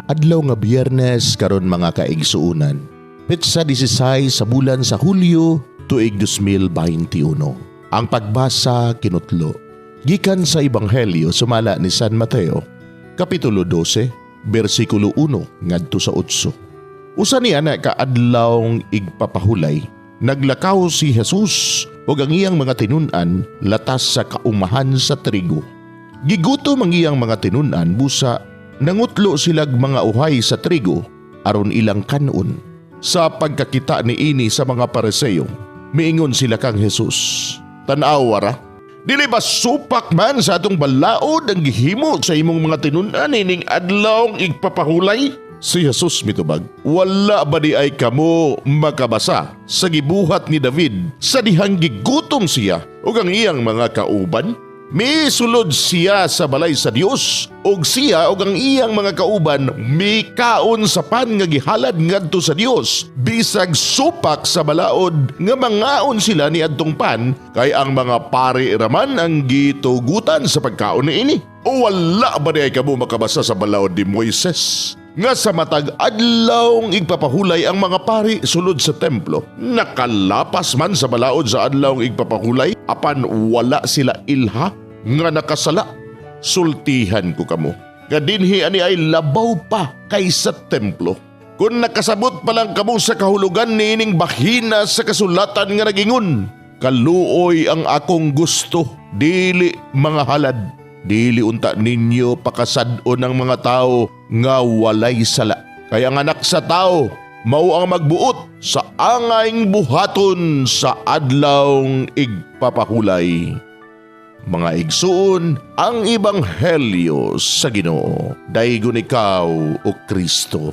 Adlaw nga Biyernes karon, mga kaigsuonan. Petsa 16 sa bulan sa Hulyo, tuig 2021. Ang pagbasa kinutlo gikan sa Ebanghelyo sumala ni San Mateo, Kapitulo 12, bersikulo 1 ngadto sa 8. Usa niya na ka adlawng igpapahulay, naglakaw si Jesus ug ang iyang mga tinun-an latas sa kaumahan sa trigo. Gigutom ang iyang mga tinun-an, busa nangutlo silag mga uhay sa trigo aron ilang kanon. Sa pagkakita ni ini sa mga Pariseo, miingon sila kang Jesus, "Tan-awa ra, dili ba supak man sa atong balaod ang gihimo sa imong mga tinun-an ining adlawng igpapahulay?" Si Jesus mitubag, "Wala ba diay kamo makabasa sa gibuhat ni David sa dihang gigutom siya ug ang iyang mga kauban? Misulod siya sa balay sa Dios ug siya ug ang iyang mga kauban mikaon sa pan nga gihalad ngadto sa Dios, bisag supak sa balaod nga mangaon sila ni adtong pan, kay ang mga pari raman ang gitugutan sa pagkaon niini. O wala ba diay kamo makabasa sa balaod ni Moises nga sa matag adlawng igpapahulay ang mga pari sulod sa templo, nakalapas man sa balaod sa adlawng igpapahulay, apan wala sila ilha nga nakasala? Sultihan ko kamo nga dinhi ani ay labaw pa kaysa templo. Kung nakasabot pa lang kamo sa kahulugan niining bahina sa kasulatan nga nagingon, 'Kaluoy ang akong gusto, dili mga halad,' dili unta ninyo pakasad-on ang mga tao nga walay sala. Kay ang Anak sa Tao mao ang magbuot sa angayng buhaton sa adlawng igpapahulay." Mga igsuon, ang Ebanghelyo sa Ginoo. Daygon ikaw, O Kristo.